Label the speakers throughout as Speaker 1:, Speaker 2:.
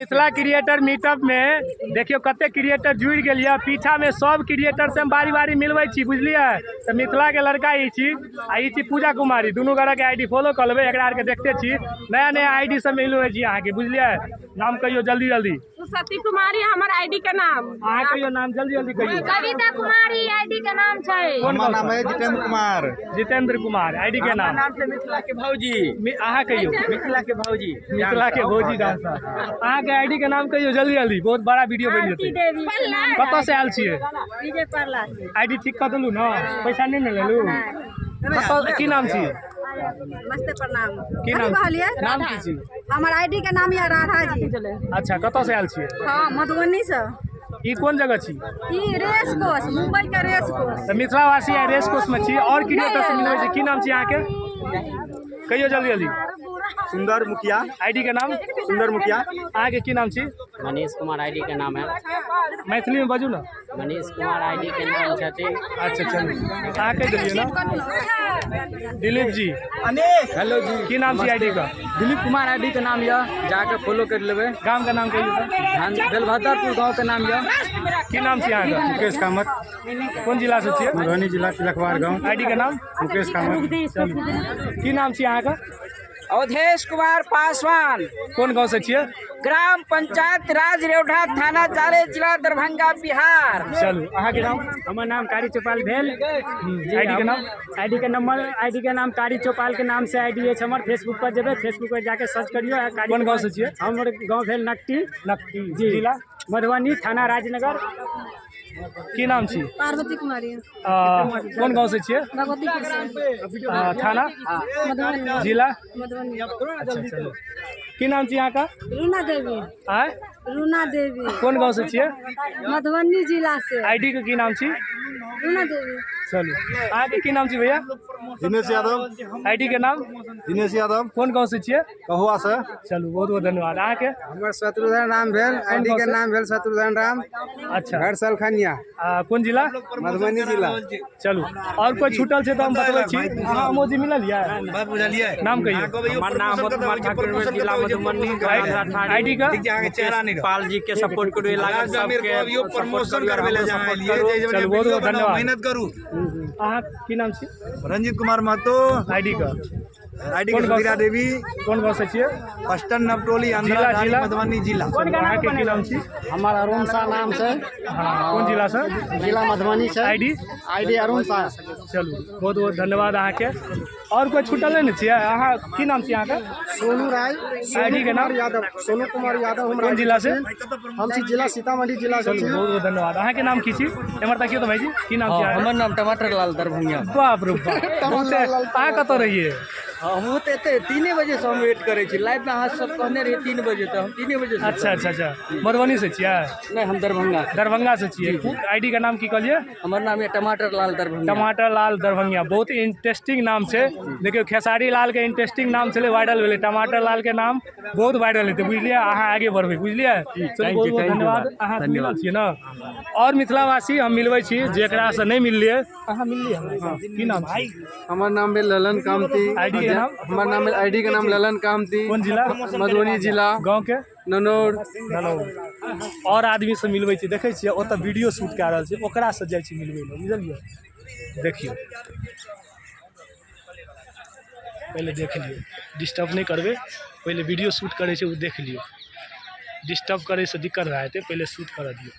Speaker 1: Mithila creator meetup में देखियो कते क्रिएटर जुड़ि गेल यऽ। पीछा में सब क्रिएटर से हम बारी बारी मिलबै छी, बुझलियै? तऽ मिथिला के लड़का ई छी आ ई छी पूजा कुमारी, दुनू गोटा के आईडी फॉलो कऽ लेबै। एकरा आरके देखते छी, नया नया आईडी से मिलबै छी अहाँके, बुझलियै? नाम कहियौ जल्दी जल्दी।
Speaker 2: सती कुमारी हमर आईडी के नाम।
Speaker 1: अहाँ कहियौ नाम जल्दी जल्दी कहियौ।
Speaker 3: कविता कुमारी आईडी के नाम छै।
Speaker 1: कोन
Speaker 4: हमर नाम है जितेंद्र कुमार।
Speaker 1: जितेंद्र कुमार आईडी के नाम।
Speaker 5: नाम छै मिथिला के भौजी।
Speaker 1: अहाँ कहियौ।
Speaker 5: मिथिला के भौजी।
Speaker 1: मिथिला के भौजी डांसर। अहाँ के आईडी के नाम कहियौ जल्दी जल्दी, बहुत बड़ा वीडियो बनि
Speaker 3: आरती
Speaker 1: जेतै।
Speaker 3: देवी।
Speaker 1: कतऽ से आयल छियै?
Speaker 3: विजय परला से।
Speaker 1: आईडी ठीक कऽ देलू ने? पैसा नहि ने लेलू? कतऽ की नाम छी?
Speaker 6: नमस्ते, प्रणाम।
Speaker 1: की नाम?
Speaker 6: कहलियै?
Speaker 1: नाम की छी?
Speaker 6: हमर आईडी के नाम यऽ राधा जी।
Speaker 1: अच्छा, कतऽ से आयल छियै?
Speaker 6: हाँ, मधुबनी से।
Speaker 1: ई कोन जगह छी?
Speaker 6: ई रेस कोर्स, मुंबई के रेस कोर्स।
Speaker 1: तऽ मिथिलावासी आइ रेस कोर्स में छी और क्रिएटर से मिलबै छी। की नाम छी अहाँके? कहियौ जल्दी जल्दी।
Speaker 4: सुंदर मुखिया।
Speaker 1: आईडी के नाम?
Speaker 4: सुंदर मुखिया।
Speaker 1: अहाँके की नाम छी?
Speaker 7: मनीष कुमार आईडी के नाम है।
Speaker 1: मैथिली में बाजू ना।
Speaker 7: मनीष कुमार आईडी के नाम छथिन।
Speaker 1: अच्छा चलू, अहाँ कहि देलियै ना। दिलीप जी।
Speaker 5: हेलो जी।
Speaker 1: की नाम छी आईडी का?
Speaker 5: दिलीप कुमार आईडी के नाम यऽ, जाके फॉलो कर लेबै।
Speaker 1: गाम के नाम कहियौ तऽ।
Speaker 5: बेलभद्रपुर गाँव के नाम यऽ।
Speaker 1: की नाम छी अहाँके?
Speaker 8: मुकेश कामत।
Speaker 1: कोन जिला से छियै?
Speaker 8: मधुबनी जिला, तिलकवार गाँव।
Speaker 1: आईडी के नाम?
Speaker 8: मुकेश कामत।
Speaker 1: चलू, की नाम छी अहाँके?
Speaker 5: अवधेश कुमार पासवान।
Speaker 1: कोन गाँव से छियै?
Speaker 5: ग्राम पंचायत राज रेवढ़ा, थाना जाले, जिला दरभंगा, बिहार।
Speaker 1: चलू, अहाँके नाम?
Speaker 9: हमर नाम कारी चौपाल भेल।
Speaker 1: आईडी के नाम?
Speaker 9: आईडी के नंबर, आईडी के नाम कारी चौपाल के नाम से आईडी अछि हमर। फेसबुक पर जेबै, फेसबुक पर जाके सर्च करियौ। आ कारी।
Speaker 1: कोन गाँव से छियै?
Speaker 9: हमर गाँव भेल नकटी।
Speaker 1: नकटी
Speaker 9: जी।
Speaker 1: जिला?
Speaker 9: मधुबनी, थाना राजनगर।
Speaker 1: की नाम छी?
Speaker 6: पार्वती कुमारी।
Speaker 1: कोन गाँव से छियै?
Speaker 6: भगवतीपुर से।
Speaker 1: थाना?
Speaker 6: मधुबनी।
Speaker 1: जिला?
Speaker 6: मधुबनी।
Speaker 1: अच्छा चलू, की नाम छी अहाँके?
Speaker 6: रूना देवी।
Speaker 1: आँय?
Speaker 6: रूना देवी।
Speaker 1: कोन गाँव से छियै?
Speaker 6: मधुबनी जिला से।
Speaker 1: आईडी के की नाम छी?
Speaker 6: रूना देवी।
Speaker 1: चलू, अहाँके की नाम छी भैया?
Speaker 4: दिनेश यादव।
Speaker 1: आईडी के नाम?
Speaker 4: दिनेश यादव।
Speaker 1: कोन गाँव से छियै?
Speaker 4: कहुआ से।
Speaker 1: चलू, बहुत बहुत धन्यवाद अहाँके।
Speaker 10: हमर शत्रुघ्न राम भेल, आईडी के नाम भेल शत्रुघ्न राम।
Speaker 1: अच्छा।
Speaker 10: घर सलखनिया।
Speaker 1: कोन जिला?
Speaker 10: मधुबनी जिला।
Speaker 1: चलू, और कोई छूटल छै तऽ हम बतबै छी। अहाँ अमोजी मिलल यऽ?
Speaker 11: बुझलियै?
Speaker 1: नाम कहियौ।
Speaker 11: हमर नाम अमोद कुमार ठाकुर भेल, जिला मधुबनी।
Speaker 1: आईडी का?
Speaker 11: पाल जी के सपोर्ट करू, लागल सबके प्रमोशन करबै ले
Speaker 1: चलू, बहुत बहुत धन्यवाद।
Speaker 11: मेहनत करू।
Speaker 1: अहाँ की नाम छी?
Speaker 4: रंजीत कुमार महतो।
Speaker 1: आईडी का?
Speaker 4: आईडी
Speaker 1: कोन
Speaker 4: के
Speaker 1: गाँव
Speaker 4: सुधीरा
Speaker 1: से?
Speaker 4: देवी।
Speaker 1: कोन गाँव से छियै?
Speaker 4: पस्टन नवटोली,
Speaker 1: जिला? जिला?
Speaker 4: मधुबनी जिला।
Speaker 1: अहाँके की नाम छी?
Speaker 10: हमर अरुण शाह नाम छै।
Speaker 1: हाँ, कोन जिला से?
Speaker 10: जिला मधुबनी छै।
Speaker 1: आईडी?
Speaker 10: आईडी अरुण शाह।
Speaker 1: चलू, बहुत बहुत धन्यवाद अहाँके। और कोई छूटल नहीं ने छियै? अहाँ की नाम छी अहाँके?
Speaker 10: सोनू राय।
Speaker 1: आईडी के नाम?
Speaker 10: यादव, सोनू कुमार यादव हमरा।
Speaker 1: कोन जिला से?
Speaker 10: हम छी जिला सीतामढ़ी जिला से।
Speaker 1: चलू, बहुत बहुत धन्यवाद। अहाँके नाम की छी? एम्हर तकियौ तऽ भाईजी, की नाम छी अहाँके?
Speaker 5: हमर नाम टमाटर लाल, दरभंगा।
Speaker 1: बाप रे बाप, बहुते। अहाँ कतऽ रहियै?
Speaker 5: हमहूँ तऽ एते 3 बजे से हम वेट करै छी लाइव में। अहाँ सब कहने रहियै 3 बजे, तऽ हम 3 बजे से।
Speaker 1: अच्छा अच्छा अच्छा, मधुबनी से छियै?
Speaker 5: नहि, हम दरभंगा से।
Speaker 1: दरभंगा से छियै। आईडी के नाम की कहलियै?
Speaker 5: हमर नाम यऽ टमाटर लाल, दरभंगा।
Speaker 1: टमाटर लाल दरभंगिया, बहुत इंटरेस्टिंग नाम छै। देखियौ, खेसारी लाल के इंटरेस्टिंग नाम छलै, वायरल भेलै। टमाटर लाल के नाम बहुत वायरल हेतै, बुझलियै? अहाँ आगे बढ़बै, बुझलियै? चलू, बहुत बहुत धन्यवाद। अहाँ मिलल छियै ने? और मिथिलावासी हम मिलबै छी जेकरासँ नहि मिललियै। अहाँ मिललियै हमरा? की नाम छै?
Speaker 10: हमर नाम भेल ललन कामती।
Speaker 1: आईडी के नाम?
Speaker 10: हमर नाम भेल, आईडी के नाम ललन कामती।
Speaker 1: कोन जिला?
Speaker 10: मधुबनी जिला।
Speaker 1: गाँव के?
Speaker 10: ननौर।
Speaker 1: ननौर। और आदमी से मिलबै छी। देखै छियै, ओतऽ वीडियो शूट कए रहल छै, ओकरासँ जाइ छी मिलबै लए, बुझलियै? देखियौ, पहिले देख लियौ, डिस्टर्ब नहि करबै। पहिले वीडियो शूट करै छै ओ देख लियौ। डिस्टर्ब करैसँ दिक्कत भए जेतै, पहिले शूट करऽ दियौ।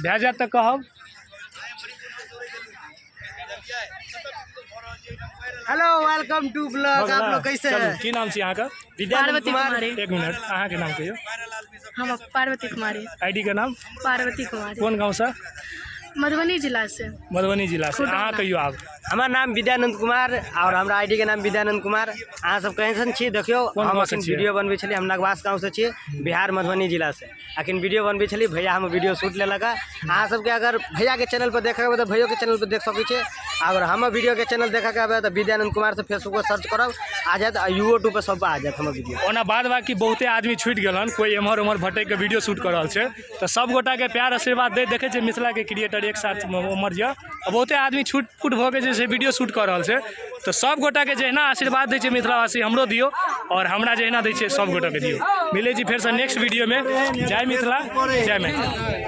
Speaker 1: भए जायत तऽ कहब।
Speaker 5: हेलो, welcome two blog, आप लोग कैसे
Speaker 1: चलू,
Speaker 5: हैं?
Speaker 1: की नाम छी अहाँके?
Speaker 2: पार्वती कुमारी।
Speaker 1: एक मिनट, अहाँके नाम कहियौ।
Speaker 2: हम पार्वती कुमारी।
Speaker 1: आईडी के नाम?
Speaker 2: पार्वती कुमारी।
Speaker 1: कोन गाँवसँ?
Speaker 2: मधुबनी जिला से।
Speaker 1: मधुबनी जिला से। अहाँ कहियौ आब।
Speaker 5: हमर नाम विद्यानंद कुमार और हमरा आईडी के नाम विद्यानंद कुमार। अहाँ सब कैसन छी? देखियौ,
Speaker 1: कोन
Speaker 5: हम
Speaker 1: गाँव से
Speaker 5: अखन
Speaker 1: छियै?
Speaker 5: वीडियो बनबै छलियै। हम नगवास गाँव से छी, बिहार, मधुबनी जिला से। अखन वीडियो बनबै छलियै, भैया हम वीडियो शूट लेलक हँ। अहाँ सबके अगर भैया के चैनल पर देखै तऽ भैयो के चैनल पर देख सकै छियै। अगर हमर वीडियो के चैनल देखैके हेबै तऽ विद्यानंद कुमार से फेसबुक पर सर्च करब, आ जायत, आ यूट्यूब पर सब पर आ जायत हमर वीडियो।
Speaker 1: ओना बाद बाकी बहुते आदमी छुटि गेल हन, कोइ एम्हर ओम्हर भटकि कऽ वीडियो शूट कऽ रहल छै। तऽ सब गोटाके प्यार आशीर्वाद दैत देखै छियै मिथिलाके क्रिएटर एक साथ उम्हर यऽ, आ बहुते आदमी छुटि फुट भऽ के जे छै वीडियो शूट कऽ रहल छै। तऽ सब गोटाके जहिना आशीर्वाद दै छै मिथिलावासी, हमरो दियौ, आओर हमरा जहिना दै छियै सब गोटाके दियौ। मिलै छी फेरसँ नेक्स्ट वीडियोमे। जय मिथिला, जय मैथिली।